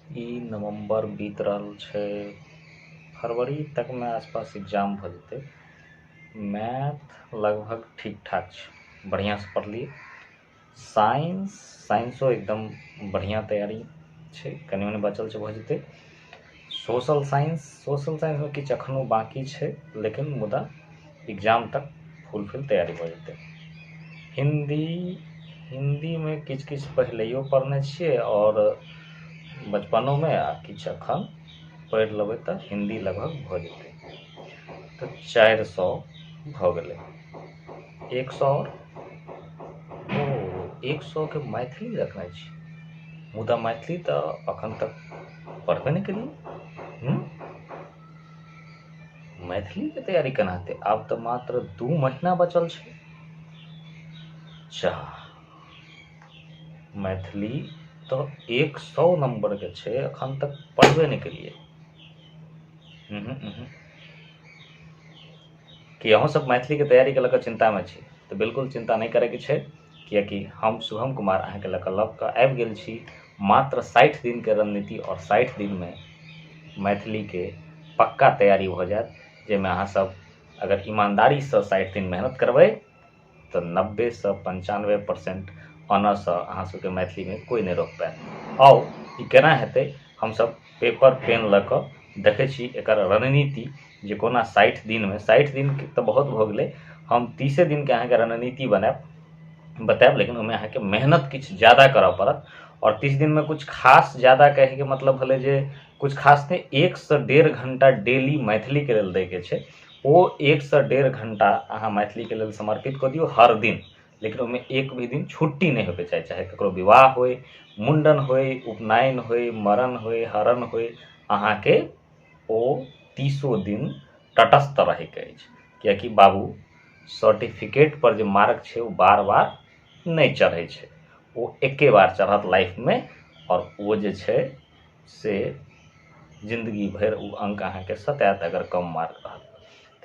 ई नवम्बर बीत रहल छै, फरवरी तकमे आसपास एग्जाम भऽ जेतै। मैथ लगभग ठीक ठाक छै, बढ़िआँसँ पढ़लियै। साइंस, साइंसो एकदम बढ़िआँ तैयारी छै, कनि मनि बचल छै, भऽ जेतै। सोशल साइंस, सोशल साइंसमे किछु एखनो बाँकी छै, लेकिन मुदा एग्जाम तक फुलफिल तैयारी भऽ जेतै। हिन्दी, हिन्दीमे किछु किछु पहिलैयो पढ़ने छियै आओर बचपनोमे, आ किछु एखन पढ़ि लेबै तऽ हिन्दी लगभग भऽ जेतै। तऽ 400 भऽ गेलै। 100 आओर, ओ 100के मैथिली रखने छी, मुदा मैथिली तऽ एखन तक पढ़बे नहि केलियै। मैथिलीके तैयारी केना हेतै? आब तऽ मात्र 2 महीना बचल छै। अच्छा, मैथिली तऽ 100 नम्बरके छै, एखन तक पढ़बे नहि केलियै। कि अहूँ सब मैथिलीके तैयारीके लऽ कऽ चिन्तामे छी? तऽ बिल्कुल चिन्ता नहि करैके छै, किएकि हम शुभम कुमार अहाँके लऽ कऽ आबि गेल छी मात्र 60 दिनके रणनीति, आओर 60 दिनमे मैथिलीके पक्का तैयारी भऽ जायत, जाहिमे अहाँ सब अगर ईमानदारीसँ 60 दिन मेहनत करबै तऽ 90 से 95% ऑनर्ससँ अहाँ सबके मैथिलीमे कोइ नहि रोकि पायत। आउ, ई केना हेतै? हमसब पेपर पेन लऽ कऽ देखै छी एकर रणनीति जे कोना 60 दिनमे, 60 दिन तऽ बहुत भऽ गेलै, हम 30 दिनके अहाँके रणनीति बनायब, बतायब, लेकिन ओहिमे अहाँके मेहनत किछु ज्यादा करऽ पड़त। आओर 30 दिनमे किछु खास ज्यादा कहैके मतलब भेलै जे किछु खास नहि, 1 से 1.5 घंटा डेली मैथिलीके लेल दैके छै। ओ 1 से 1.5 घंटा अहाँ मैथिलीके लेल समर्पित कऽ दियौ हर दिन, लेकिन ओहिमे एक भी दिन छुट्टी नहि होइके चाही, चाहे ककरो विवाह होइ, मुण्डन होइ, उपनयन होइ, मरण होइ, हरण होइ, अहाँके ओ 30 दिन तटस्थ रहैके अछि, किएकि बाबू सर्टिफिकेट पर जे मार्क छै ओ बार बार नहि चढ़ै छै, ओ एके बार चढ़त लाइफमे, आओर ओ जे छै से जिन्दगी भरि ओ अंक अहाँके सतायत अगर कम मार्क रहत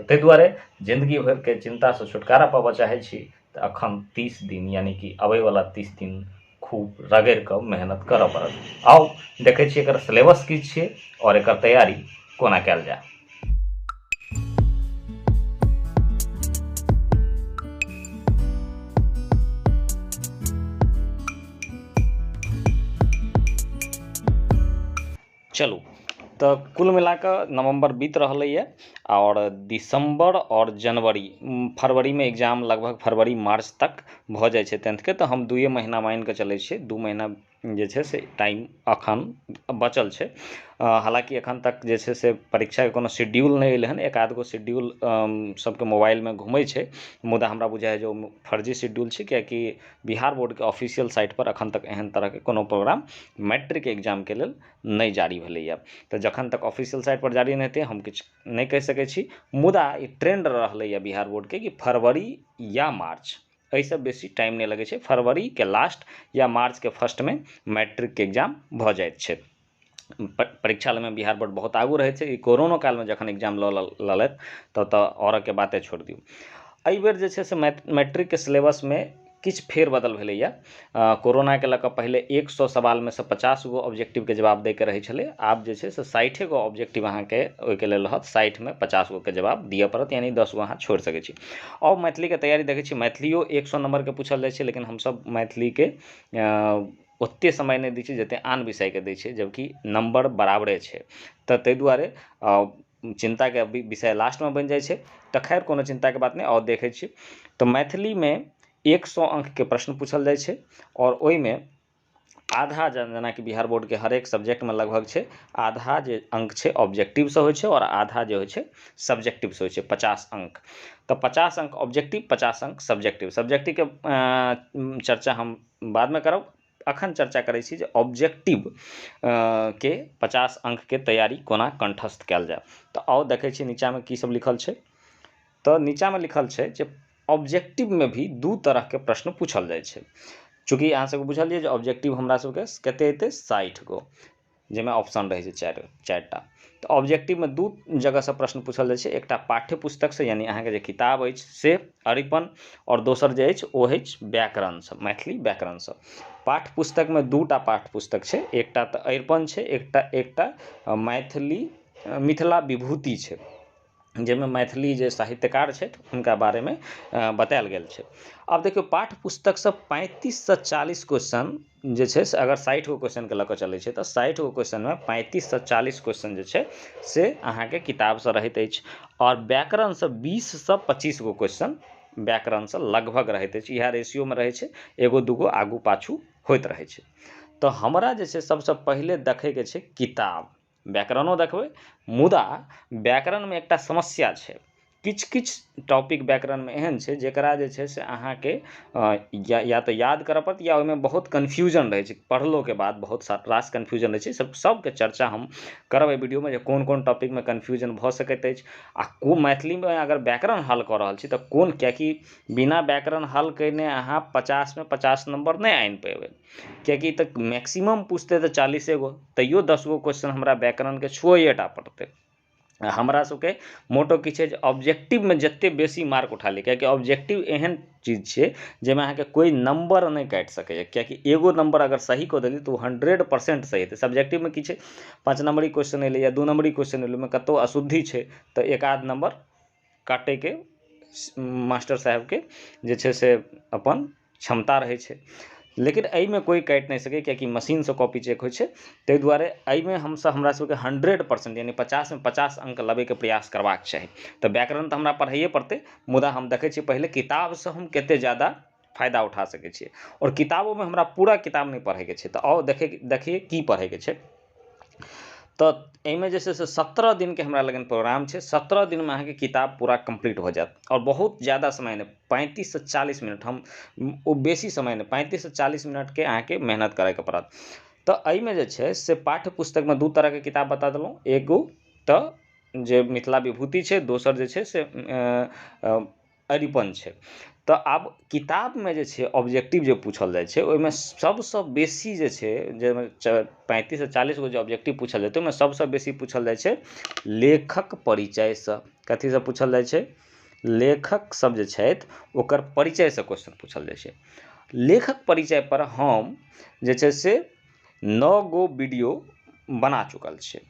तऽ। ताहि दुआरे जिन्दगी भरिके चिन्तासँ छुटकारा पाबऽ चाहै छी तऽ अखन 30 दिन, यानि कि अबैवला 30 दिन खूब रगड़ि कऽ मेहनत करऽ पड़त। आउ देखै छियै एकर सिलेबस की छियै आओर एकर तैयारी कोना कयल जाय। चलू, तऽ कुल मिला कऽ नवम्बर बीत रहलैए आओर दिसम्बर आओर जनवरी, फरवरीमे एग्जाम लगभग फरवरी मार्च तक भऽ जाइ छै टेंथके, तऽ हम 2 महीना मानि कऽ चलै छियै, 2 महीना जे छै से टाइम अखन बचल छै। हालाँकि एखन तक जे छै से परीक्षाके कोनो शेड्यूल नहि एलै हन, एक आध गो शेड्यूल सबके मोबाइलमे घुमै छै, मुदा हमरा बुझाइए जे ओ फर्जी शेड्यूल छै, किएकि बिहार बोर्डके ऑफिशियल साइट पर अखन तक एहन तरहके कोनो प्रोग्राम मैट्रिक एग्जामके लेल नहि जारी भेलैए। तऽ जखन तक ऑफिशियल साइट पर जारी नहि हेतै, हम किछु नहि कहि सकै छी। मुदा ई ट्रेंड रहलैए बिहार बोर्डके कि फरवरी या मार्च, एहिसँ बेसी टाइम नहि लगै छै, फरवरीके लास्ट या मार्चके फर्स्टमे मैट्रिकके एग्जाम भऽ जाइत छै। परीक्षा लैमे बिहार बोर्ड बहुत आगू रहै छै। ई कोरोनो कालमे जखन एग्जाम लऽ लेलथि तऽ औरके बाते छोड़ि दियौ। एहिबेर जे छै से मैट्रिकके सिलेबसमे किछु फेर बदल भेलैए। कोरोनाके लऽ कऽ पहिले 100 सवालमे सँ 50 गो ऑब्जेक्टिवके जवाब दैके रहै छलै, आब जे छै से 60 गो ऑब्जेक्टिव अहाँके ओहिके लेल रहत, 60मे 50 गोके जवाब दिअ पड़त, यानि 10 गो अहाँ छोड़ि सकै छी। आओर मैथिलीके तैयारी देखै छी, मैथिलियो 100 नम्बरके पूछल जाइ छै, लेकिन हमसब मैथिलीके ओते समय नहि दै छियै जते आन विषयके दै छियै, जबकि नम्बर बराबरे छै। तऽ ताहि दुआरे चिन्ताके विषय लास्टमे बनि जाइ छै। तऽ खैर, कोनो चिन्ताके बात नहि। आओर देखै छी तऽ मैथिलीमे 100 अंकके प्रश्न पूछल जाइ छै, आओर ओहिमे आधा, जेनाकि बिहार बोर्डके हरेक सब्जेक्टमे लगभग छै, आधा जे अंक छै ऑब्जेक्टिवसँ होइ छै आओर आधा जे होइ छै सब्जेक्टिवसँ होइ छै। 50 अंक तऽ 50 अंक ऑब्जेक्टिव, 50 अंक सब्जेक्टिव। सब्जेक्टिवके चर्चा हम बादमे करब, अखन चर्चा करै छी जे ऑब्जेक्टिव के 50 अंकके तैयारी कोना कंठस्थ कयल जाय। तऽ आउ देखै छी नीचाँमे की सब लिखल छै। तऽ नीचाँमे लिखल छै जे ऑब्जेक्टिवमे भी 2 तरहके प्रश्न पूछल जाइ छै। चूँकि अहाँ सबके बुझल यऽ जे ऑब्जेक्टिव हमरा सबके कते एतै, 60 गो। जाहिमे ऑप्शन रहै छै चारिटा। तऽ ऑब्जेक्टिवमे दू जगहसँ प्रश्न पूछल जाइ छै, एकटा पाठ्य पुस्तकसँ यानी अहाँके जे किताब अछि से अरिपन, आओर दोसर जे अछि ओ अछि व्याकरणसँ, मैथिली व्याकरणसँ। पाठ्य पुस्तकमे दूटा पाठ्य पुस्तक छै, एकटा तऽ अरिपन छै, एकटा एकटा मैथिली मिथिला विभूति छै, जाहिमे मैथिली जे साहित्यकार छथि हुनका बारेमे बतायल गेल छै। आब देखियौ पाठ्य पुस्तकसँ 35 से 40 क्वेश्चन जे छै से अगर 60 गो क्वेश्चनके लऽ कऽ चलै छै तऽ 60 गो क्वेश्चनमे 35 से 40 क्वेश्चन जे छै से अहाँके किताबसँ रहैत अछि, आओर व्याकरणसँ 20 से 25 गो क्वेश्चन व्याकरणसँ लगभग रहैत अछि। इएह रेशियोमे रहै छै, एगो दूगो आगू पाछू होइत रहै छै। तऽ हमरा जे छै सबसँ पहिले देखैके छै किताब, व्याकरणो देखबै, मुदा व्याकरणमे एकटा समस्या छै। किछु किछु टॉपिक व्याकरणमे एहन छै जकरा जे छै से अहाँके या तऽ याद करऽ पड़त या ओहिमे बहुत कन्फ्यूजन रहै छै, पढ़लोके बाद बहुत रास कन्फ्यूजन रहै छै। सबके चर्चा हम करब एहि वीडियोमे जे कोन कोन टॉपिकमे कन्फ्यूजन भऽ सकैत अछि आ कोन मैथिलीमे अगर व्याकरण हल कऽ रहल छी तऽ कोन, कियाकि बिना व्याकरण हल कयने अहाँ 50मे 50 नम्बर नहि आनि पेबै, कियाकि तऽ मैक्सिमम पूछतै तऽ 40 गो, तैयो 10 गो क्वेश्चन हमरा व्याकरणके छुअए टा पड़तै। हमरा सबके मोटो की छै जे ऑब्जेक्टिवमे जतेक बेसी मार्क उठा ली, कियाकि ऑब्जेक्टिव एहन चीज छै जाहिमे अहाँके कोइ नम्बर नहि काटि सकैए, कियाकि एगो नम्बर अगर सही कऽ देलियै तऽ ओ 100% सही हेतै। सब्जेक्टिवमे की छै, 5 नम्बरी क्वेश्चन एलै या 2 नम्बरी क्वेश्चन एलै, ओहिमे कतहु अशुद्धि छै तऽ एक आध नम्बर काटैके मास्टर साहेबके जे छै से अपन क्षमता रहै छै, लेकिन एहिमे कोइ काटि नहि सकैए, कियाकि मशीनसँ कॉपी चेक होइ छै। ताहि दुआरे एहिमे हमसब हमरा सबके 100% यानी 50मे 50 अङ्क लबैके प्रयास करबाक चाही। तऽ व्याकरण तऽ हमरा पढ़ैए पड़तै, मुदा हम देखै छियै पहिले किताबसँ हम कतेक ज्यादा फायदा उठा सकै छियै, आओर किताबोमे हमरा पूरा किताब नहि पढ़ैके छै। तऽ आउ देखै देखियै की पढ़ैके छै। तऽ एहिमे जे छै से 17 दिनके हमरा लगन प्रोग्राम छै। 17 दिनमे अहाँके किताब पूरा कम्प्लीट हो जायत, आओर बहुत ज्यादा समय नहि, 35 से 40 मिनट, हम ओ बेसी समय नहि, 35 से 40 मिनटके अहाँके मेहनत करैके पड़त। तऽ एहिमे जे छै से पाठ्य पुस्तकमे दू तरहके किताब बता देलहुँ, एगो तऽ जे मिथिला विभूति छै, दोसर जे छै से अरिपन छै। तऽ आब किताबमे जे छै ऑब्जेक्टिव जे पूछल जाइ छै ओहिमे सबसँ बेसी जे छै, जाहिमे 35 से 40 गो जे ऑब्जेक्टिव पूछल जेतै, ओहिमे सबसँ बेसी पूछल जाइ छै लेखक परिचयसँ। कथीसँ पूछल जाइ छै? लेखक सब जे छथि ओकर परिचयसँ क्वेश्चन पूछल जाइ छै। लेखक परिचय पर हम जे छै से 9 गो वीडियो बना चुकल छियै,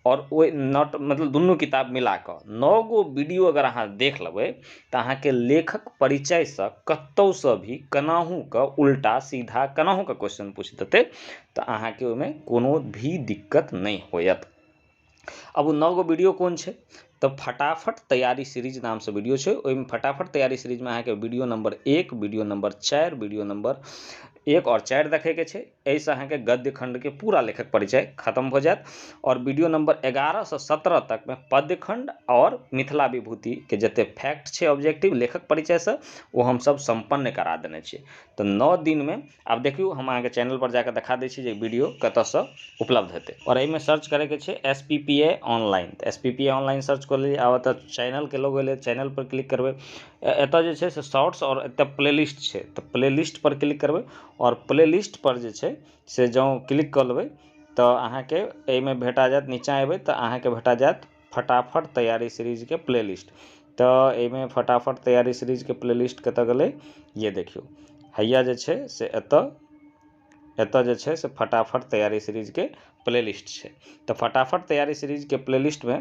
आओर ओहि not मतलब दुनू किताब मिला कऽ 9 गो वीडियो अगर अहाँ देख लेबै तऽ अहाँके लेखक परिचयसँ कतहुसँ भी केनाहुके उल्टा सीधा केनाहुके क्वेश्चन पूछि देतै तऽ अहाँके ओहिमे कोनो भी दिक्कत नहि होयत। अब ओ 9 गो वीडियो कोन छै? तऽ फटाफट तैयारी सीरीज नामसँ वीडियो छै। ओहिमे फटाफट तैयारी सीरीजमे अहाँके video number 1, video number 4, video number 1 आओर 4 देखैके छै। एहिसँ अहाँके गद्य खण्डके पूरा लेखक परिचय खत्म भऽ जायत। आओर वीडियो नंबर 11 से 17 तकमे पद्य खण्ड आओर मिथिला विभूतिके जते फैक्ट छै ऑब्जेक्टिव लेखक परिचयसँ ओ हमसब सम्पन्न करा देने छियै। तऽ 9 दिनमे आब देखियौ, हम अहाँके चैनल पर जाकऽ देखा दै छी जे वीडियो कतऽसँ उपलब्ध हेतै। आओर एहिमे सर्च करैके छै SPPA online. तऽ SPPA online search कऽ लेलियै। आब एतऽ चैनलके लोगो एलै, चैनल पर क्लिक करबै। एतऽ जे छै से शॉर्ट्स आओर एतऽ प्लेलिस्ट छै, तऽ प्लेलिस्ट पर क्लिक करबै। आओर प्लेलिस्ट पर जे छै से जँ क्लिक कऽ लेबै तऽ अहाँके एहिमे भेटा जायत। नीचाँ एबै तऽ अहाँके भेटा जायत फटाफट तैयारी सीरीजके प्लेलिस्ट। तऽ एहिमे फटाफट तैयारी सीरीजके प्लेलिस्ट कतऽ गेलै? ये देखियौ, हैया जे छै से एतऽ एतऽ जे छै से फटाफट तैयारी सीरीजके प्लेलिस्ट छै। तऽ फटाफट तैयारी सीरीजके प्लेलिस्टमे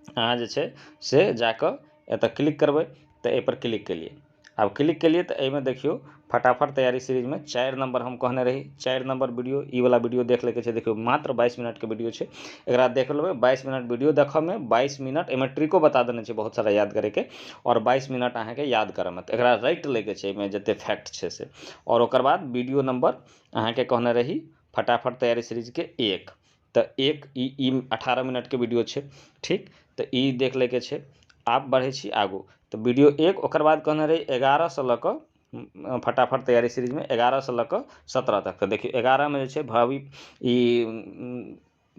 अहाँ जे छै से जाकऽ एतऽ क्लिक करबै। तऽ एहिपर क्लिक केलियै। आब क्लिक केलियै तऽ एहिमे देखियौ, फटाफट तैयारी सीरीजमे 4 नम्बर हम कहने रही, 4 नम्बर वीडियो, ई वाला वीडियो देख लैके छै। देखियौ, मात्र 22 मिनटके वीडियो छै, एकरा देख लेबै। 22 मिनट वीडियो देखऽमे 22 मिनट, एहिमे ट्रिको बता देने छै बहुत सारा याद करैके, आओर 22 मिनट अहाँके याद करऽमे, तऽ एकरा रटि लैके छै एहिमे जते फैक्ट छै से। आओर ओकर बाद वीडियो नंबर अहाँके कहने रही फटाफट तैयारी सीरीजके 1, तऽ 1 ई 18 मिनटके वीडियो छै, ठीक, तऽ ई देख लैके छै। आब बढ़ै छी आगू। तऽ वीडियो 1, ओकर बाद कहने रही 11 से लऽ कऽ फटाफट तैयारी सीरीजमे 11 से लऽ कऽ 17 तक। तऽ देखियौ, 11मे जे छै भावी ई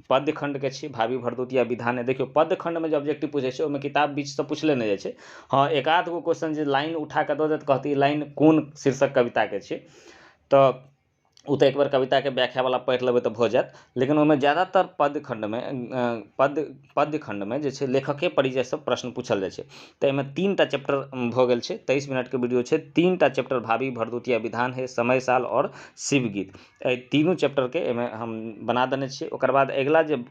पद्य खण्डके छी, भावी भरदुतिया विधाने। देखियौ, पद्य खण्डमे जे ऑब्जेक्टिव पूछै छै ओहिमे किताब बीचसँ पुछले नहि जाइ छै। हँ, एक आध गो क्वेश्चन जे लाइन उठा कऽ दऽ देत, कहतै ई लाइन कोन शीर्षक कविताके छै, तऽ ओ तऽ एकबेर कविताके व्याख्यावला पढ़ि लेबै तऽ भऽ जायत, लेकिन ओहिमे ज्यादातर पद्य खण्डमे पद्य खण्डमे जे छै लेखके परिचयसँ प्रश्न पूछल जाइ छै। तऽ एहिमे 3टा चैप्टर भऽ गेल छै, 23 मिनटके वीडियो छै, 3टा चैप्टर भाभी, भरदुतिया, विधान हे, समय साल आओर शिवगीत, एहि तीनू चैप्टरके एहिमे हम बना देने छियै। ओकर बाद अगिला जे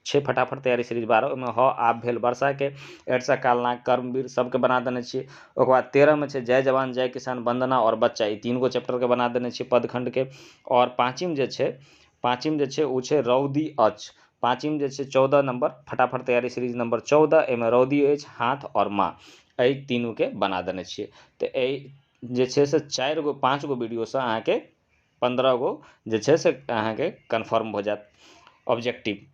छै फटाफट तैयारी सीरीज 12, ओहिमे ह आब भेल वर्षाके, एड्सा कालनाग, कर्मवीर सबके बना देने छियै। ओकर बाद 13 मे छै जय जवान जय किसान, वंदना आओर बच्चा, ई 3 गो चैप्टरके बना देने छियै पदखण्डके। आओर पाँचिम जे छै ओ छै रौदी अछि, पाँचिम जे छै 14 नम्बर फटाफट तैयारी सीरीज नम्बर 14, एहिमे रौदी अछि, हाथ आओर माँ, एहि तीनूके बना देने छियै। तऽ एहि जे छै से 4 गो 5 गो वीडियोसँ अहाँके 15 गो जे छै से अहाँके कन्फर्म भऽ जायत ऑब्जेक्टिव।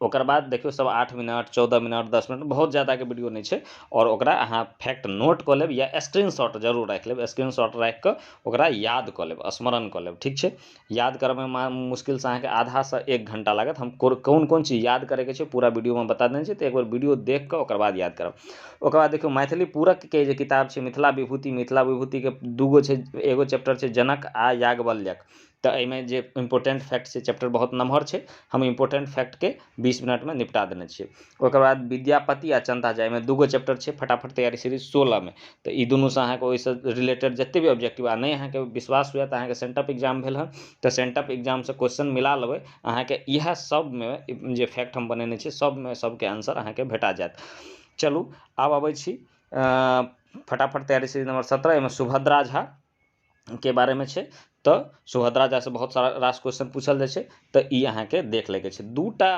ओकर बाद देखियौ सब 8 मिनट 14 मिनट 10 मिनट, बहुत ज़्यादाके वीडियो नहीं छै। और ओकरा अहाँ फैक्ट नोट कऽ लेब या स्क्रीनशॉट जरूर राखि लेब, स्क्रीनशॉट राखि कऽ ओकरा याद कऽ लेब, स्मरण कऽ लेब, ठीक छै। याद करबैमे मुश्किलसँ अहाँके आधासँ 1 घंटा लागत। हम कोन कोन चीज याद करैके छै पूरा वीडियोमे बता देने छी, तऽ एक बेर वीडियो देख कऽ ओकर बाद याद करब। ओकर बाद देखियौ मैथिली पूरकके जे किताब छै मिथिला विभूति, मिथिला विभूतिके 2 गो छै, एगो चैप्टर छै जनक आ याज्ञवल्क्य। तऽ एहिमे जे इम्पोर्टेंट फैक्ट छै, चैप्टर बहुत नमहर छै, हम इम्पोर्टेंट फैक्टके 20 मिनटमे निपटा देने छियै। ओकर बाद विद्यापति आ चंदा झा, एहिमे 2 गो चैप्टर छै फटाफट तैयारी सीरीज 16 मे। तऽ ई दुनूसँ अहाँके ओहिसँ रिलेटेड जते भी ऑब्जेक्टिव, आ नहि अहाँके विश्वास हुए तऽ अहाँके सेंटअप एग्जाम भेल हन तऽ सेंटअप एग्जामसँ क्वेश्चन मिला लेबै, अहाँके इएह सबमे जे फैक्ट हम बनेने छियै सबमे सबके आंसर अहाँके भेटा जायत। चलू आब अबै छी फटाफट तैयारी सीरीज नंबर 17, एहिमे सुभद्रा झा के बारेमे छै। तऽ सुभद्रा झा से बहुत सारा रास क्वेश्चन पूछल जाइ छै, तऽ ई अहाँके देख लैके छै। 2टा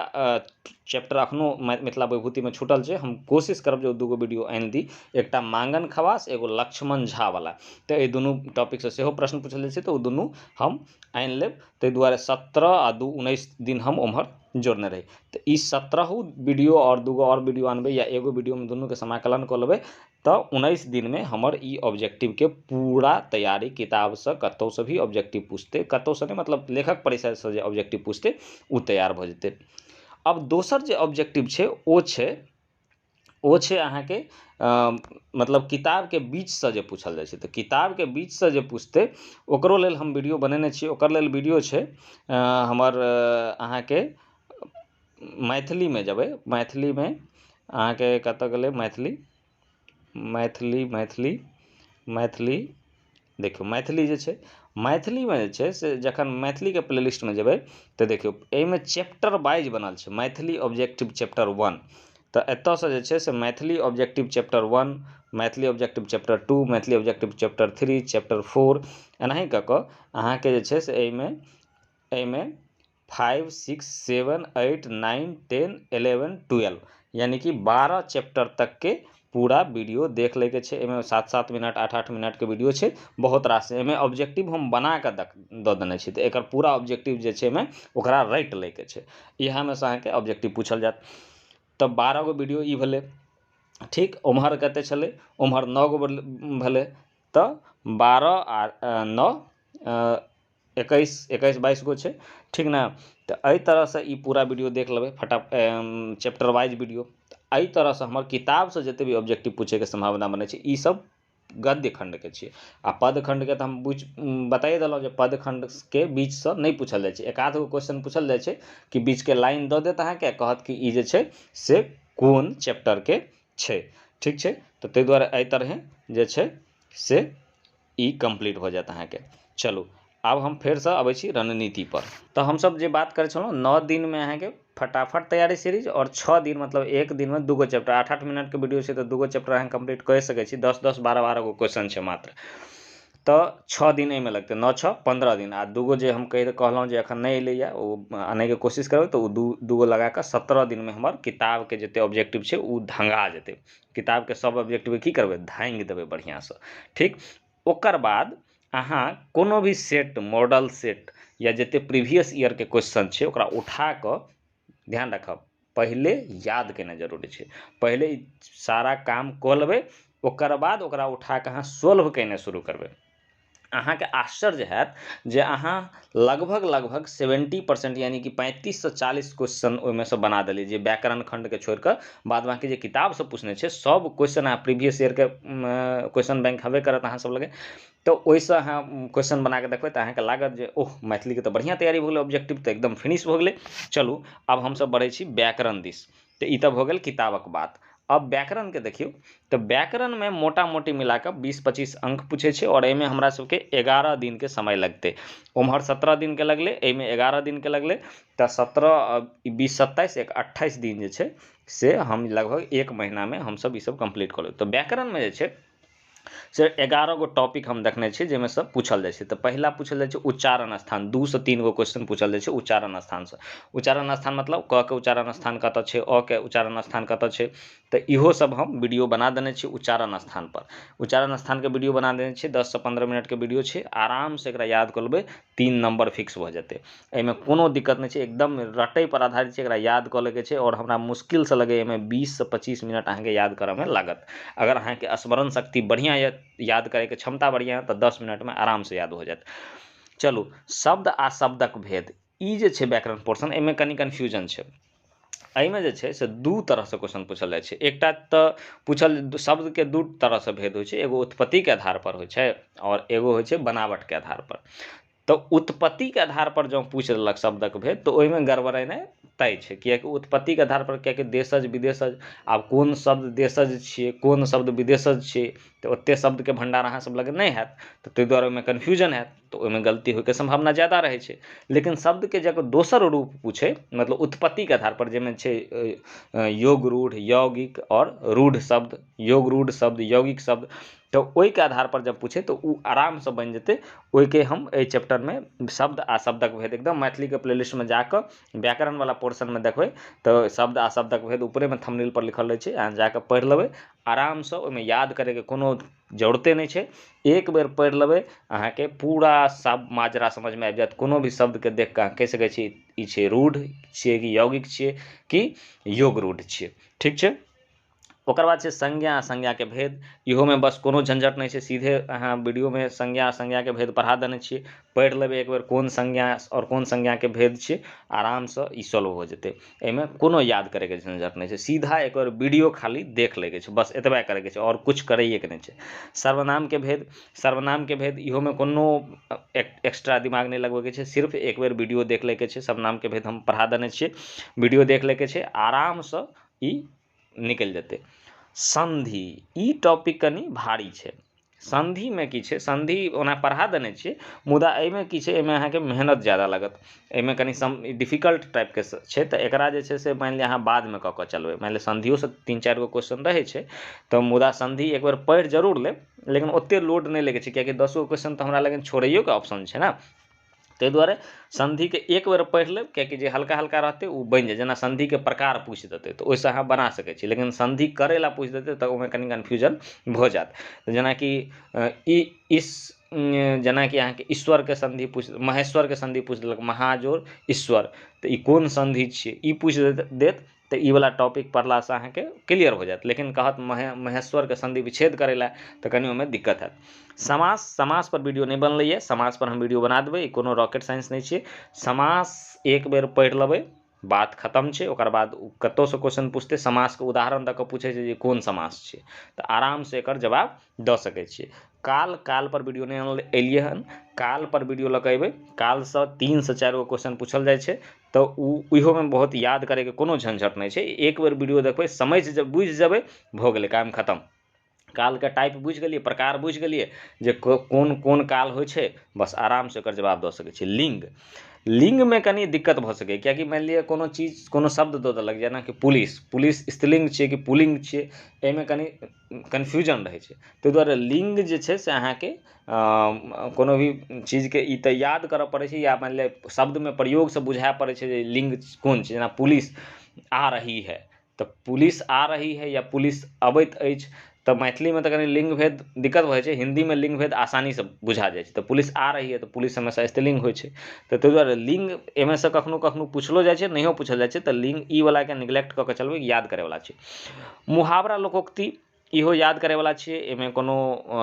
चैप्टर अखनो मिथिला विभूतिमे छूटल छै, हम कोशिश करब जे ओ 2 गो वीडियो आनि दी, एकटा मांगन खवास, एगो लक्ष्मण झा वाला। तऽ एहि दुनू टॉपिकसँ सेहो प्रश्न पूछल जाइ छै, तऽ ओ दुनू हम आनि लेब। ताहि दुआरे 17 आ 2 19 दिन हम ओम्हर जोड़ने रही। तऽ ई 17 वीडियो आओर 2 गो आओर वीडियो आनबै या एगो वीडियोमे दुनूके समाकलन कऽ लेबै तऽ 19 दिनमे हमर ई ऑब्जेक्टिवके पूरा तैयारी किताबसँ कतहुसँ भी ऑब्जेक्टिव पूछतै, कतहुसँ नहि मतलब लेखक परिचयसँ जे ऑब्जेक्टिव पूछतै ओ तैयार भऽ जेतै। अब दोसर जे ऑब्जेक्टिव छै ओ छै अहाँके मतलब किताबके बीचसँ जे पूछल जाइ छै। तऽ किताबके बीचसँ जे पूछतै ओकरो लेल हम वीडियो बनेने छियै, ओकर लेल वीडियो छै हमर अहाँके मैथिलीमे जेबै, मैथिलीमे अहाँके कतऽ गेलै मैथिली मैथिली मैथिली मैथिली, देखियौ मैथिली जे छै, मैथिलीमे जे छै से जखन मैथिलीके प्लेलिस्टमे जेबै तऽ देखियौ एहिमे चैप्टर वाइज बनल छै मैथिली ऑब्जेक्टिव चैप्टर 1। तऽ एतऽसँ जे छै से Maithili objective chapter 1, Maithili objective chapter 2, Maithili objective chapter 3, chapter 4, एनाही कऽ कऽ अहाँके जे छै से एहिमे 5 6 7 8 9 10 11 12 यानी कि 12 चैप्टर तकके पूरा वीडियो देख लैके छै। एहिमे 7-7 मिनट 8-8 मिनटके वीडियो छै, बहुत रास। एहिमे ऑब्जेक्टिव हम बना कऽ दऽ देने छी, तऽ एकर पूरा ऑब्जेक्टिव जे छै एहिमे ओकरा रटि लैके छै। इएहमे से अहाँके ऑब्जेक्टिव पूछल जायत। तऽ 12 गो वीडियो ई भेलै, ठीक। ओम्हर कते छलै, ओम्हर 9 गो भेलै, तऽ 12 आ 9 21 21 22 गो छै, ठीक ने। तऽ एहि तरहसँ ई पूरा वीडियो देख लेबै फटा चैप्टर वाइज वीडियो। एहि तरहसँ हमर किताबसँ जते भी ऑब्जेक्टिव पूछैके सम्भावना बनै छै ई सब गद्य खण्डके छियै। आ पद खण्डके तऽ हम बताइए देलहुँ जे पद खण्डके बीचसँ नहि पूछल जाइ छै, एक आध गो क्वेश्चन पूछल जाइ छै कि बीचके लाइन दऽ देत अहाँके, कहत कि ई जे छै से कोन चैप्टरके छै, ठीक छै। तऽ ताहि दुआरे एहि तरहे जे छै से ई कम्प्लीट भऽ जायत अहाँके। चलू आब हम फेरसँ अबै छी रणनीति पर। तऽ हमसब जे बात करै छलहुँ 9 दिनमे अहाँके फटाफट तैयारी सीरीज और 6 दिन मतलब एक दिनमे 2 गो चैप्टर, 8-8 मिनटके वीडियो छै तऽ 2 गो चैप्टर अहाँ कम्प्लीट कऽ सकै छी, 10-10 12-12 गो क्वेश्चन छै मात्र। तऽ 6 दिन एहिमे लगतै, 9 6 15 दिन। आ 2 गो जे हम कहलहुँ जे एखन नहि एलैए ओ आनैके कोशिश करबै, तऽ ओ 2 गो लगा कऽ 17 दिनमे हमर किताबके जते ऑब्जेक्टिव छै ओ धंगा जेतै। किताबके सब ऑब्जेक्टिव की करबै, धांगि देबै बढ़िआँसँ, ठीक। ओकर बाद अहाँ कोनो भी सेट, मॉडल सेट या जते प्रीवियस ईयरके क्वेश्चन छै ओकरा उठा कऽ ध्यान रखब, पहिले याद केनाइ जरूरी छै। पहिले सारा काम कऽ लेबै, ओकर बाद ओकरा उठा कऽ अहाँ सोल्व केनाइ शुरू करबै। अहाँके आश्चर्य हैत जे अहाँ लगभग लगभग 70% यानी कि 35 से 40 क्वेश्चन ओहिमेसँ बना देलियै, जे व्याकरण खण्डके छोड़ि कऽ बाद बाँकी जे किताबसँ पूछने छै, सब क्वेश्चन अहाँ प्रीवियस ईयरके क्वेश्चन बैंक हेबे करत अहाँ सब लगे, तऽ ओहिसँ अहाँ क्वेश्चन बना कऽ देखबै तऽ अहाँके लागत जे ओह, मैथिलीके तऽ बढ़िआँ तैयारी भऽ गेलै, ऑब्जेक्टिव तऽ एकदम फिनिश भऽ गेलै। चलू, आब हमसब बढ़ै छी व्याकरण दिस। तऽ ई तऽ भऽ गेल किताबक बात। अब व्याकरणके देखियौ तऽ व्याकरणमे मोटा मोटी मिला कऽ 20-25 अंक पूछै छै आओर एहिमे हमरा सबके 11 दिनके समय लगतै। ओम्हर 17 दिनके लगलै, एहिमे 11 दिनके लगलै, तऽ 17, 20, 27, 1, 28 दिन जे छै से हम लगभग एक महीनामे हमसब ई सब कम्प्लीट कऽ लेब। तऽ व्याकरणमे जे छै से 11 गो टॉपिक हम देखने छियै जाहिमे सँ पूछल जाइ छै। तऽ पहिला पूछल जाइ छै उच्चारण स्थान। 2 से 3 गो क्वेश्चन पूछल जाइ छै उच्चारण स्थानसँ। उच्चारण स्थान मतलब क के उच्चारण स्थान कतऽ छै, अ के उच्चारण स्थान कतऽ छै। तऽ इहो सब हम वीडियो बना देने छी उच्चारण स्थान पर। उच्चारण स्थानके वीडियो बना देने छी, 10 से 15 मिनटके वीडियो छै। आरामसँ एकरा याद कऽ लेबै, 3 नम्बर फिक्स भऽ जेतै। एहिमे कोनो दिक्कत नहि छै, एकदम रटै पर आधारित छै। एकरा याद कऽ लैके छै आओर हमरा मुश्किलसँ लगैए एहिमे 20 से 25 मिनट अहाँके याद करऽमे लागत। अगर अहाँके स्मरण शक्ति बढ़िआँ यऽ, याद करैके क्षमता बढ़िआँ यऽ, तऽ 10 मिनटमे आरामसँ याद हो जायत। चलू, शब्द आ शब्दक भेद। ई जे छै व्याकरण पोर्शन, एहिमे कनि कन्फ्यूजन छै। एहिमे जे छै से दू तरहसँ क्वेश्चन पूछल जाइ छै। एकटा तऽ पूछल शब्दके दू तरहसँ भेद होइ छै, एगो उत्पत्तिके आधार पर होइ छै आओर एगो होइ छै बनावटके आधार पर। तऽ उत्पत्तिके आधार पर जँ पूछि देलक शब्दक भेद, तऽ ओहिमे गड़बड़ेनाइ तय छै, किएकि उत्पत्तिके आधार पर, किएकि देशज, विदेशज, आब कोन शब्द देशज छियै, कोन शब्द विदेशज छियै, तऽ ओतेक शब्दके भण्डार अहाँ सब लग नहि हैत, तऽ ताहि दुआरे ओहिमे कन्फ्यूजन हैत, तऽ ओहिमे गलती होइके सम्भावना ज्यादा रहै छै। लेकिन शब्दके जब दोसर रूप पूछै, मतलब उत्पत्तिके आधार पर, जाहिमे छै योग रूढ़, यौगिक आओर रूढ़ शब्द, योग रूढ़ शब्द, यौगिक शब्द, तऽ ओहिके आधार पर जब पूछै तऽ ओ आरामसँ बनि जेतै। ओहिके हम एहि चैप्टरमे शब्द आ शब्दक भेद एकदम मैथिलीके प्लेलिस्टमे जाकऽ व्याकरणवला पोर्शनमे देखबै तऽ शब्द आ शब्दक भेद ऊपरेमे थंबनेल पर लिखल रहै छै। अहाँ जाकऽ पढ़ि लेबै आरामसँ। ओहिमे याद करैके कोनो जरूरते नहि छै। एक बेर पढ़ि लेबै, अहाँके पूरा सब माजरा समझमे आबि जायत। कोनो भी शब्दके देख कऽ अहाँ कहि सकै छी ई छै रूढ़ छियै कि यौगिक छियै कि योग रूढ़ छियै। ठीक छै। ओकर बाद छै संज्ञा आ संज्ञाके भेद। इहोमे बस कोनो झंझट नहि छै। सीधे अहाँ वीडियोमे संज्ञा आ संज्ञाके भेद पढ़ा देने छियै। पढ़ि लेबै एक बेर कोन संज्ञा आओर कोन संज्ञाके भेद छियै, आरामसँ ई सॉल्व हो जेतै। एहिमे कोनो याद करैके झंझट नहि छै। सीधा एक बेर वीडियो खाली देख लैके छै, बस एतबे करैके छै, आओर किछु करैएके नहि छै। सर्वनामके भेद। सर्वनामके भेद, इहोमे कोनो एक्स्ट्रा दिमाग नहि लगबैके छै। सिर्फ एक बेर वीडियो देख लैके छै। सर्वनामके भेद हम पढ़ा देने छियै। वीडियो देख लैके छै, आरामसँ ई निकलि जेतै। सन्धि, ई टॉपिक कनि भारी छै। सन्धिमे की छै? सन्धि ओना पढ़ा देने छियै, मुदा एहिमे की छै, एहिमे अहाँके मेहनत ज्यादा लागत। एहिमे कनि सम डिफिकल्ट टाइपके छै। तऽ एकरा जे छै से मानि लिअ अहाँ बादमे कऽ कऽ चलबै। मानि लिअ सन्धियोसँ तीन चारि गो क्वेश्चन रहै छै, तऽ मुदा सन्धि एक बेर पढ़ि जरूर लेब, लेकिन ओतेक लोड नहि लैके छै, किएकि 10 गो क्वेश्चन तऽ हमरा लगन छोड़ैयोके ऑप्शन छै ने। ताहि दुआरे सन्धिके एक बेर पढ़ि लेब, किएकि जे हल्का हल्का रहतै ओ बनि जाय। जेना सन्धिके प्रकार पूछि देतै तऽ ओहिसँ अहाँ बना सकै छी, लेकिन सन्धि करै लए पूछि देतै तऽ ओहिमे कनि कन्फ्यूजन भऽ जायत। जेनाकि ई इस जेनाकि अहाँके ईश्वरके सन्धि पूछि, महेश्वरके सन्धि पूछि देलक, महाजोर ईश्वर, तऽ ई कोन सन्धि छियै, ई पूछि देत, तऽ ई वला टॉपिक पढ़लासँ अहाँके क्लियर हो जायत। लेकिन कहत महेश्वरके सन्धि विच्छेद करै लए, तऽ कनि ओहिमे दिक्कत हैत। समास, समास पर वीडियो नहि बनलैए। समास पर हम वीडियो बना देबै। ई कोनो रॉकेट साइंस नहि छियै। समास एक बेर पढ़ि लेबै, बात खतम छै। ओकर बाद कतहुसँ क्वेश्चन पुछतै, समासके उदाहरण दऽ कऽ पूछै छै जे कोन समास छियै, तऽ आरामसँ एकर जवाब दऽ सकै छियै। काल, काल पर वीडियो नहि एलियै हन। काल पर वीडियो लऽ कऽ अयबै। कालसँ 3 से 4 गो क्वेश्चन पूछल जाइ छै, तऽ ओ इहोमे बहुत याद करैके कोनो झंझट नहि छै। एक बेर वीडियो देखबै, समझ बुझि जेबै, भऽ गेलै काम खतम। कालके टाइप बुझि गेलियै, प्रकार बुझि गेलियै जे कोन कोन काल होइ छै, बस आरामसँ ओकर जवाब दऽ सकै छियै। लिंग, लिंगमे कनि दिक्कत भऽ सकैए, किएकि मानि लिअ कोनो चीज, कोनो शब्द दऽ देलक, जेनाकि पुलिस। पुलिस स्त्रीलिंग छियै कि पुल्लिंग छियै, एहिमे कनि कन्फ्यूजन रहै छै। ताहि दुआरे लिंग जे छै से अहाँके कोनो भी चीजके ई तऽ याद करऽ पड़ै छै या मानि लिअ शब्दमे प्रयोगसँ बुझाए पड़ै छै जे लिंग कोन छै। जेना पुलिस आ रही है, तऽ पुलिस आ रही है या पुलिस अबैत अछि, तऽ मैथिलीमे तऽ कनि लिंग भेद दिक्कत भऽ जाइ छै। हिन्दीमे लिंग भेद आसानीसँ बुझा जाइ छै। तऽ पुलिस आ रही है, तऽ पुलिस हमेशा स्त्रीलिंग होइ छै। तऽ ताहि दुआरे लिंग एहिमे सँ कखनो कखनो पुछलो जाइ छै, नहियो पूछल जाइ छै। तऽ लिंग ई वलाके निगलेक्ट कऽ कऽ चलबै, याद करैवला छै। मुहावरा, लोकोक्ति। इहो याद करैवला छियै, एहिमे कोनो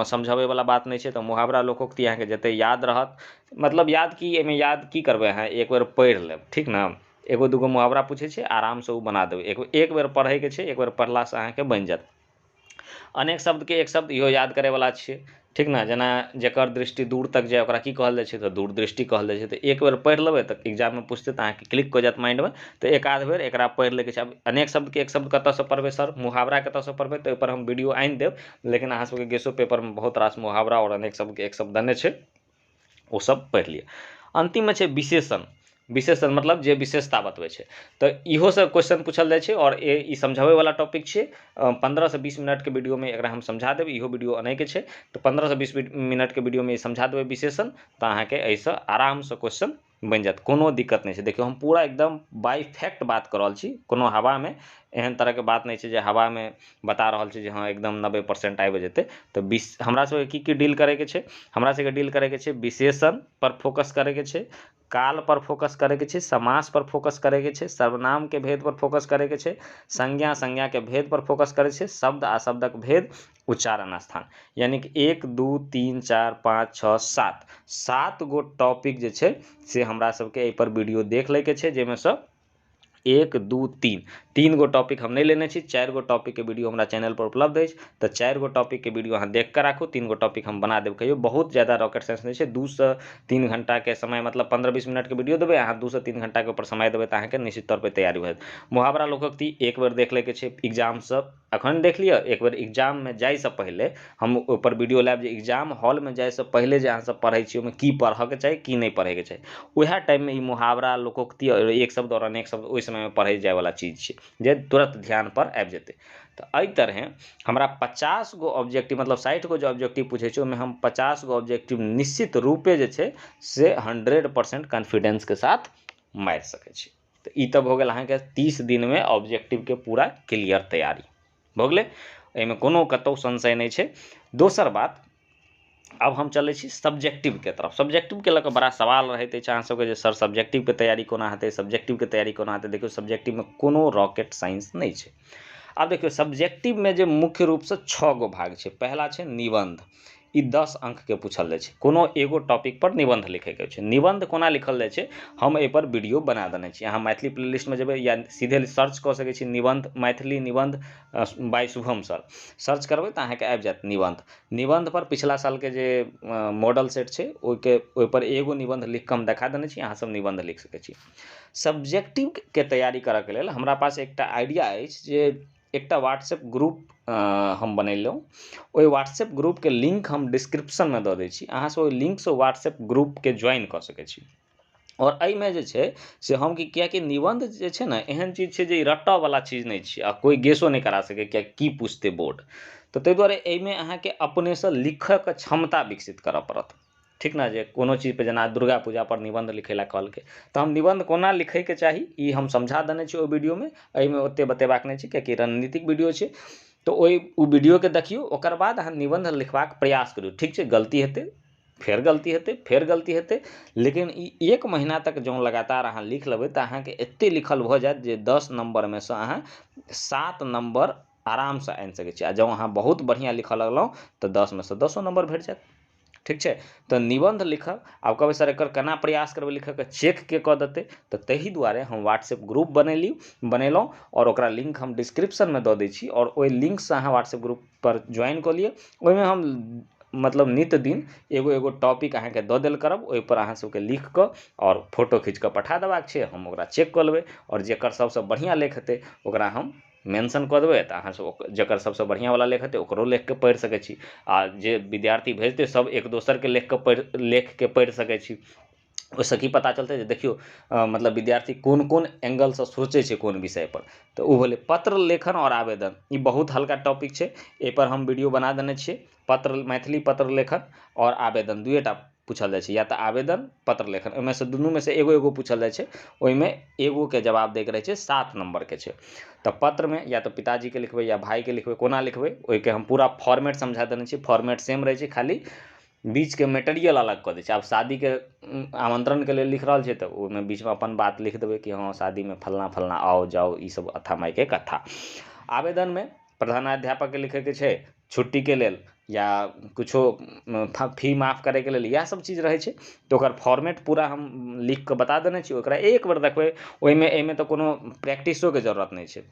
समझबैवला बात नहि छै। तऽ मुहावरा लोकोक्ति अहाँके जते याद रहत, मतलब याद की, एहिमे याद की करबै अहाँ, एक बेर पढ़ि लेब, ठीक ने। एगो दूगो मुहावरा पूछै छै, आरामसँ ओ बना देबै। एक बेर पढ़ैके छै, एक बेर पढ़लासँ अहाँके बनि जायत। अनेक शब्दके एक शब्द, इहो याद करैवला छियै, ठीक ने। जेना जकर दृष्टि दूर तक जाय ओकरा की कहल जाइ छै, तऽ दूरदृष्टि कहल जाइ छै। तऽ एक बेर पढ़ि लेबै तऽ एग्जाममे पुछतै तऽ अहाँके क्लिक कऽ जायत माइंडमे। तऽ एक आध बेर एकरा पढ़ि लैके छै। आब अनेक शब्दके एक शब्द कतऽसँ पढ़बै सर, मुहावरा कतऽसँ पढ़बै, तऽ ओहिपर हम वीडियो आनि देब। लेकिन अहाँ सबके गेसो पेपरमे बहुत रास मुहावरा आओर अनेक शब्दके एक शब्द देने छै, ओ सब पढ़ि लिअ। अन्तिममे छै विशेषण। विशेषण मतलब जे विशेषता बतबै छै, तऽ इहो सब क्वेश्चन पूछल जाइ छै। आओर ई समझाबैवला टॉपिक छै। 15 से 20 मिनटके वीडियोमे एकरा हम समझा देब। इहो वीडियो अनैके छै, तऽ 15 से 20 मिनटके वीडियोमे ई समझा देबै विशेषण, तऽ अहाँके एहिसँ आरामसँ क्वेश्चन बनि जायत, कोनो दिक्कत नहि छै। देखियौ, हम पूरा एकदम बाय फैक्ट बात कऽ रहल छी, कोनो हवामे एहन तरहके बात नहि छै जे हवामे बता रहल छी जे हँ एकदम 90% आबि जेतै। तऽ हमरा सबके की की डील करैके छै? हमरा सबके डील करैके छै विशेषण पर फोकस करैके छै, काल पर फोकस करैके छै, समास पर फोकस करैके छै, सर्वनामके भेद पर फोकस करैके छै, संज्ञा संज्ञाके भेद पर फोकस करै छै, शब्द आ शब्दक भेद, उच्चारण स्थान। यानी कि 1 2 3 4 5 6 7, 7 गो टॉपिक जे छै से हमरा सबके एहिपर वीडियो देख लैके छै, जाहिमे सँ 1 2 3, 3 गो टॉपिक हम नहि लेने छी। 4 गो टॉपिकके वीडियो हमरा चैनल पर उपलब्ध अछि, तऽ 4 गो टॉपिकके वीडियो अहाँ देख कऽ राखू। 3 गो टॉपिक हम बना देब कहियो, बहुत ज्यादा रॉकेट साइंस नहि छै। 2 से 3 घंटाके समय, मतलब 15-20 मिनटके वीडियो देबै अहाँ, 2 से 3 घंटाके ऊपर समय देबै तऽ अहाँके निश्चित तौर पर तैयारी भऽ जायत। मुहावरा लोकोक्ति एक बेर देख लैके छै, एग्जामसँ अखन देख लिअ। एक बेर एग्जाममे जाइसँ पहिले हम ओहिपर वीडियो लायब जे एग्जाम हॉलमे जाइसँ पहिले जे अहाँ सब पढ़ै छी ओहिमे की पढ़ऽके चाही, की नहि पढ़ैके चाही। उएह टाइममे ई मुहावरा लोकोक्ति एक शब्द आओर अनेक शब्द ओहि समयमे पढ़ै जायवला चीज छै जे तुरंत ध्यान पर आबि जेतै। तऽ एहि तरहे हमरा 50 गो ऑब्जेक्टिव, मतलब 60 गो जे ऑब्जेक्टिव पूछै छै ओहिमे हम 50 गो ऑब्जेक्टिव निश्चित रूपे जे छै से 100% कॉन्फिडेंसके साथ मारि सकै छी। तऽ ई तऽ भऽ गेल अहाँके 30 दिनमे ऑब्जेक्टिवके पूरा क्लियर तैयारी भऽ गेलै, एहिमे कोनो कतहु संशय नहि छै। दोसर बात, आब हम चलै छी सब्जेक्टिवके तरफ। सब्जेक्टिवके लऽ कऽ बड़ा सवाल रहैत अछि अहाँ सबके जे सर सब्जेक्टिवके तैयारी कोना हेतै, सब्जेक्टिवके तैयारी कोना हेतै। देखियौ, सब्जेक्टिवमे कोनो रॉकेट साइंस नहि छै। आब देखियौ, सब्जेक्टिवमे जे मुख्य रूपसँ 6 गो भाग छै। पहला छै निबंध, ई 10 अंकके पूछल जाइ छै। कोनो एगो टॉपिक पर निबंध लिखैके छै। निबंध कोना लिखल जाइ छै हम एहिपर वीडियो बना देने छी। अहाँ मैथिली प्लेलिस्टमे जेबै या सीधे सर्च कऽ सकै छी निबंध, मैथिली निबंध बाय शुभम सर, सर्च करबै तऽ अहाँके आबि जायत निबंध। निबंध पर पिछला सालके जे मॉडल सेट छै ओहिके ओहिपर एगो निबंध लिख कऽ हम देखा देने छी, अहाँ सब निबंध लिख सकै छी। सब्जेक्टिवके तैयारी करऽके लेल हमरा पास एकटा आइडिया अछि जे एकटा व्हाट्सएप ग्रुप हम बनेलहुँ। ओहि व्हाट्सएप ग्रुपके लिंक हम डिस्क्रिप्शनमे दऽ दै छी, अहाँ सब ओहि लिंकसँ व्हाट्सएप ग्रुपके ज्वाइन कऽ सकै छी। आओर एहिमे जे छै से हम कि कियाकि निबंध जे छै ने एहन चीज छै जे ई रटऽवला चीज नहि छै आ कोइ गेसो नहि करा सकै किया की पूछतै बोर्ड, तऽ ताहि दुआरे एहिमे अहाँके अपनेसँ लिखऽके क्षमता विकसित करऽ पड़त, ठीक ने। जे कोनो चीज पर जेना दुर्गा पूजा पर निबंध लिखै लए कहलकै तऽ हम निबंध कोना लिखैके चाही ई हम समझा देने छी ओहि वीडियोमे। एहिमे ओते बतेबाक नहि छै कियाकि रणनीतिक वीडियो छै, तऽ ओहि वीडियोके देखियौ, ओकर बाद अहाँ निबंध लिखबाक प्रयास करियौ। ठीक छै, गलती हेतै, फेर गलती हेतै, फेर गलती हेतै, लेकिन ई 1 महीना तक जँ लगातार अहाँ लिख लेबै तऽ अहाँके एते लिखल भऽ जायत जे 10 नम्बरमे सँ अहाँ 7 नम्बर आरामसँ आनि सकै छी। आ जँ अहाँ बहुत बढ़िआँ लिखऽ लगलहुँ तऽ 10 मे सँ 10 नम्बर भेट जायत। ठीक छै, तऽ निबंध लिखब। आब कहबै सर एकर केना प्रयास करबै लिखऽके, चेक के कऽ देतै, तऽ ताहि दुआरे हम व्हाट्सएप ग्रुप बनेलहुँ आओर ओकरा लिंक हम डिस्क्रिप्शनमे दऽ दै छी आओर ओहि लिंकसँ अहाँ व्हाट्सएप ग्रुप पर ज्वाइन कऽ लिअ। ओहिमे हम मतलब नित दिन एगो एगो टॉपिक अहाँके दऽ देल करब, ओहिपर अहाँ सबके लिख कऽ आओर फोटो खींच कऽ पठा देबाक छै, हम ओकरा चेक कऽ लेबै आओर जेकर सबसँ बढ़िआँ लेख हेतै ओकरा हम मेंशन कऽ देबै, तऽ अहाँ सब जकर सबसँ बढ़िआँवला लेख हेतै ओकरो लेखके पढ़ि सकै छी। आ जे विद्यार्थी भेजतै सब एक दोसरके लेखके पढ़ि सकै छी। ओहिसँ की पता चलतै जे देखियौ मतलब विद्यार्थी कोन कोन एंगलसँ सोचै छै कोन विषय पर। तऽ ओ भेलै पत्र लेखन आओर आवेदन, ई बहुत हल्का टॉपिक छै, एहिपर हम वीडियो बना देने छियै। पत्र, मैथिली पत्र लेखन आओर आवेदन दुएटा पूछल जाइ छै, या तऽ आवेदन पत्र लेखन, ओहिमे से दुनूमे से एगो एगो पूछल जाइ छै। ओहिमे एगोके जवाब दैके रहै छै, 7 नम्बरके छै। तऽ पत्रमे या तऽ पिताजीके लिखबै या भाइके लिखबै, कोना लिखबै ओहिके हम पूरा फॉर्मेट समझा देने छी। फॉर्मेट सेम रहै छै, खाली बीचके मटेरियल अलग कऽ दै छै। आब शादीके आमंत्रणके लेल लिख रहल छै तऽ ओहिमे बीचमे अपन बात लिख देबै कि हँ शादीमे फलना फलना आओ जाओ, ई सब अथा माइके कथा। आवेदनमे प्रधानाध्यापकके लिखैके छै छुट्टीके लेल या किछो फी माफ करैके लेल, इएह सभ चीज रहै छै। तऽ ओकर फॉर्मेट पूरा हम लिखिकऽ बता देने छी, ओकरा एक बेर देखबै। ओहिमे एहिमे तऽ कोनो प्रैक्टिसोके जरूरत नहि छै।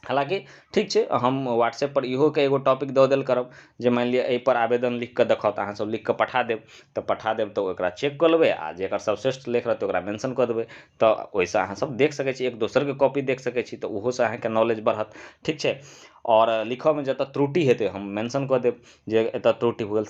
हालाँकि ठीक छै, हम व्हाट्सएपपर इहोके एगो टॉपिक दऽ देल करब जे मानि लिअ एहिपर आवेदन लिखिकऽ देखाउ, तऽ अहाँ सब लिखिकऽ पठा देब, तऽ पठा देब तऽ ओकरा चेक कऽ लेबै आ जेकर सर्वश्रेष्ठ लेख रहतै ओकरा मेंशन कऽ देबै। तऽ ओहिसँ अहाँ सब देख सकै छी, एक दोसरके कॉपी देख सकै छी, तऽ ओहोसँ अहाँके नॉलेज बढ़त। ठीक छै, आओर लिखऽमे जतऽ त्रुटि हेतै हम मेंशन कऽ देब जे एतऽ त्रुटि भऽ गेल।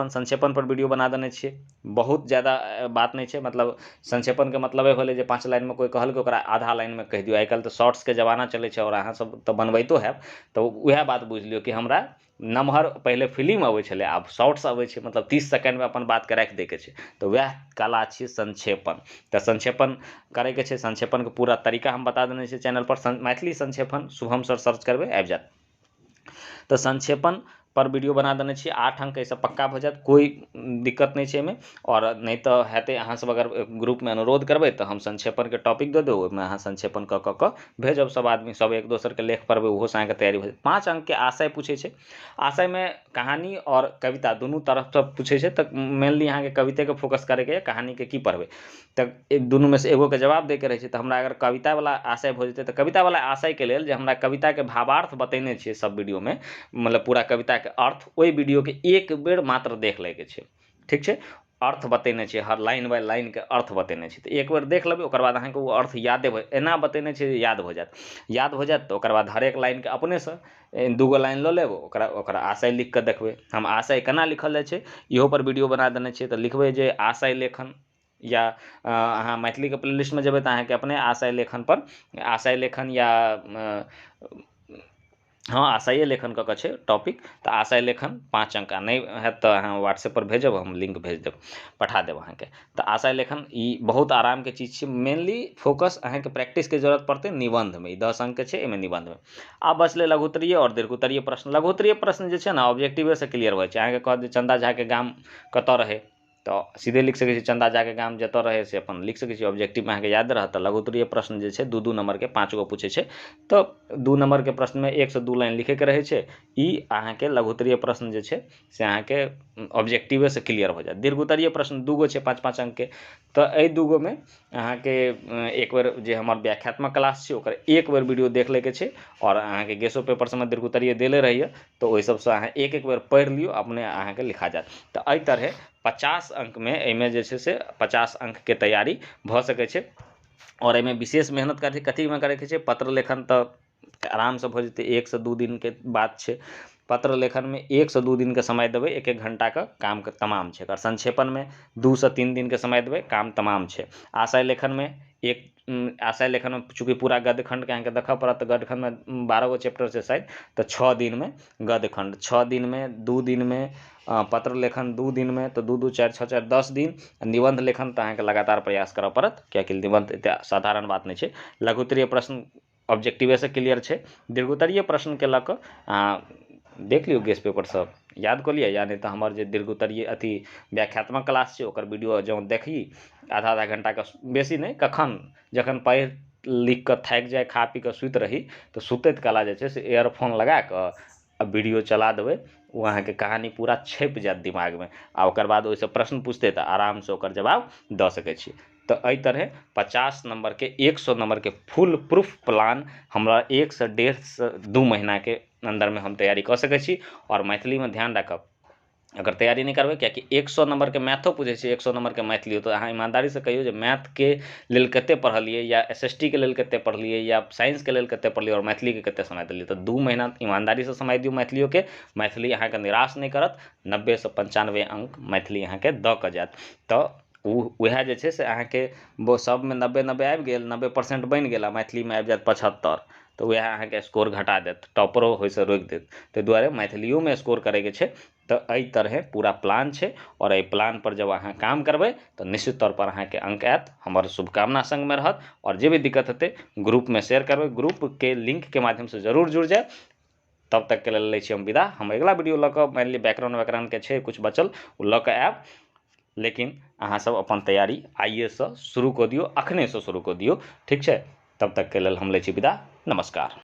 संक्षेपण पर वीडियो बना देने छियै, बहुत ज्यादा बात नहि छै। मतलब संक्षेपणके मतलबे भेलै जे 5 लाइनमे कोइ कहलकै ओकरा आधा लाइनमे कहि दियौ। आइ काल्हि तऽ शॉर्ट्सके जमाना चलै छै आओर अहाँ सब तऽ बनबैतो हैब, तऽ उएह बात बुझि लियौ कि हमरा नमहर पहिले फिलिम अबै छलै, आब शॉर्ट्स अबै छै, मतलब 30 सेकेंडमे अपन बातके राखि दैके छै। तऽ वएह कला छियै संक्षेपण। तऽ संक्षेपण करैके छै, संक्षेपणके पूरा तरीका हम बता देने छियै चैनल पर। मैथिली संक्षेपण शुभम सर सर्च करबै आबि जायत। तऽ संक्षेपण पर वीडियो बना देने छियै, 8 अंक एहिसँ पक्का भऽ जायत, कोइ दिक्कत नहि छै एहिमे। आओर नहि तऽ हेतै अहाँ सब अगर ग्रुपमे अनुरोध करबै तऽ हम संक्षेपणके टॉपिक दऽ देब, ओहिमे अहाँ संक्षेपण कऽ कऽ कऽ भेजब, सब आदमी सब एक दोसरके लेख पढ़बै, ओहोसँ अहाँके तैयारी भऽ जायत। 5 अंकके आशय पूछै छै, आशयमे कहानी आओर कविता दुनू तरफसँ पूछै छै। तऽ मेनली अहाँके कवितेके फोकस करैके यऽ, कहानीके की पढ़बै, तऽ एक दुनूमे से एगोके जवाब दैके रहै छै। तऽ हमरा अगर कवितावला आशय भऽ जेतै तऽ कवितावला आशयके लेल जे हमरा कविताके भावार्थ बतेने छियै सब वीडियोमे, मतलब पूरा कविताके अर्थ ओहि वीडियोके एक बेर मात्र देख लैके छै। ठीक छै, अर्थ बतेने छियै, हर लाइन बाय लाइनके अर्थ बतेने छियै, तऽ एक बेर देख लेबै, ओकर बाद अहाँके ओ अर्थ यादे भऽ, एना बतेने छियै जे याद भऽ जायत। याद भऽ जायत तऽ ओकर बाद हरेक लाइनके अपनेसँ 2 लाइन लऽ लेब, ओकरा आशय लिख कऽ देखबै। हम आशय केना लिखल जाइ छै इहो पर वीडियो बना देने छियै, तऽ लिखबै जे आशय लेखन, या अहाँ मैथिलीके प्लेलिस्टमे जेबै तऽ अहाँके अपने आशय लेखन पर आशय लेखन या हँ आशये लेखन कऽ कऽ छै टॉपिक, तऽ आशय लेखन 5 अंक। आ नहि हैत तऽ अहाँ व्हाट्सएप पर भेजब, हम लिंक भेज देब, पठा देब अहाँके। तऽ आशय लेखन ई बहुत आरामके चीज छै। मेनली फोकस अहाँके प्रैक्टिसके जरूरत पड़तै निबन्धमे, ई 10 अंकके छै एहिमे निबन्धमे। आब बचलै लघुत्तरीय आओर दीर्घोत्तरीय प्रश्न। लघुत्तरीय प्रश्न जे छै ने ऑब्जेक्टिवेसँ क्लियर भऽ जाइ छै। अहाँके कहत जे चन्दा झाके गाम कतऽ रहै, तऽ सीधे लिख सकै छी चन्दा झाके गाम जतऽ रहै से अपन लिख सकै छी, ऑब्जेक्टिवमे अहाँके याद रहत। तऽ लघुत्तरीय प्रश्न जे छै 2-2 नम्बरके 5 गो पूछै छै, तऽ 2 नम्बरके प्रश्नमे 1 से 2 लाइन लिखैके रहै छै। ई अहाँके लघुत्तरीय प्रश्न जे छै से अहाँके ऑब्जेक्टिवेसँ क्लियर भऽ जायत। दीर्घोत्तरीय प्रश्न 2 गो छै 5-5 अंकके, तऽ एहि 2 गोमे अहाँके एक बेर जे हमर व्याख्यात्मक क्लास छै ओकर एक बेर वीडियो देख लैके छै, आओर अहाँके गेसो पेपर सबमे दीर्घोत्तरीय देले रहैए, तऽ ओहि सबसँ अहाँ एक बेर पढ़ि लियौ, अपने अहाँके लिखा जायत। तऽ एहि तरहे 50 अंकमे एहिमे जे छै से 50 अंकके तैयारी भऽ सकै छै। आओर एहिमे विशेष मेहनत कथीमे करैके छै, पत्र लेखन तऽ आरामसँ भऽ जेतै, 1 से 2 दिनके बात छै। पत्र लेखनमे 1 से 2 दिनके समय देबै, 1-1 घंटाके काम तमाम छै। एकर संक्षेपणमे 2 से 3 दिनके समय देबै, काम तमाम छै। आशय लेखनमे एक आशय लेखनमे चूँकि पूरा गद्यखण्डके अहाँके देखऽ पड़त, तऽ गद्यखण्डमे 12 गो चैप्टर छै शायद, तऽ 6 दिनमे गद्यखण्ड, 6 दिनमे, 2 दिनमे पत्र लेखन 2 दिनमे, तऽ 2 2 4 6 4 10 दिन। निबन्ध लेखन तऽ अहाँके लगातार प्रयास करऽ पड़त, कियाकि निबन्ध एते साधारण बात नहि छै। लघुत्तरीय प्रश्न ऑब्जेक्टिवेसँ क्लियर छै। दीर्घोत्तरीय प्रश्नके लऽ कऽ अहाँ देख लियौ, गेस पेपर सब याद कऽ लिअ, या नहि तऽ हमर जे दीर्घोत्तरीय अथी व्याख्यात्मक क्लास छै ओकर वीडियो जँ देखी आधा आधा घंटाके, बेसी नहि, कखन जखन पढ़ि लिख कऽ थाकि जाय, खा पी कऽ सुति रही, तऽ सुतैत कला जे छै से एयरफोन लगा कऽ आ वीडियो चला देबै, ओ अहाँके कहानी पूरा छपि जायत दिमागमे, आ ओकर बाद ओहिसँ प्रश्न पुछतै तऽ आरामसँ ओकर जवाब दऽ सकै छी। तऽ एहि तरहे 50 नम्बरके 100 नम्बरके फुल प्रूफ प्लान हमरा 1 से 1.5 से 2 महीनाके अन्दरमे हम तैयारी कऽ सकै छी। आओर मैथिलीमे ध्यान राखब, अगर तैयारी नहि करबै, कियाकि 100 नम्बरके मैथो पूछै छै, 100 नम्बरके मैथिलियो, तऽ अहाँ ईमानदारीसँ कहियौ जे मैथके लेल कते पढ़लियै, या एस एस टी के लेल कते पढ़लियै, या साइंसके लेल कते पढ़लियै, आओर मैथिलीके कते समय देलियै। तऽ 2 महीना ईमानदारीसँ समय दियौ मैथिलियोके, मैथिली अहाँके निराश नहि करत, 90 से 95 अंक मैथिली अहाँके दऽ कऽ जायत। तऽ उएह जे छै से अहाँके सबमे 90-90 आबि गेल, 90% बनि गेल, आ मैथिलीमे आबि जायत 75, तऽ उएह अहाँके स्कोर घटा देत, टॉपरो होइसँ रोकि देत। ताहि दुआरे मैथिलियोमे स्कोर करैके छै। तऽ एहि तरहे पूरा प्लान छै, आओर एहि प्लान पर जब अहाँ काम करबै तऽ निश्चित तौर पर अहाँके अंक आयत। हमर शुभकामना संगमे रहत, आओर जे भी दिक्कत हेतै ग्रुपमे शेयर करबै, ग्रुपके लिंकके माध्यमसँ जरूर जुड़ि जायब। तब तकके लेल लै छी हम विदा। हम अगिला वीडियो लऽ कऽ मानि लिअ व्याकरण व्याकरणके छै किछु बचल, ओ लऽ कऽ आयब, लेकिन अहाँ सब अपन तैयारी आइएसँ शुरू कऽ दियौ, अखनेसँ शुरू कऽ दियौ, ठीक छै। तब तकके लेल हम लै छी विदा, नमस्कार।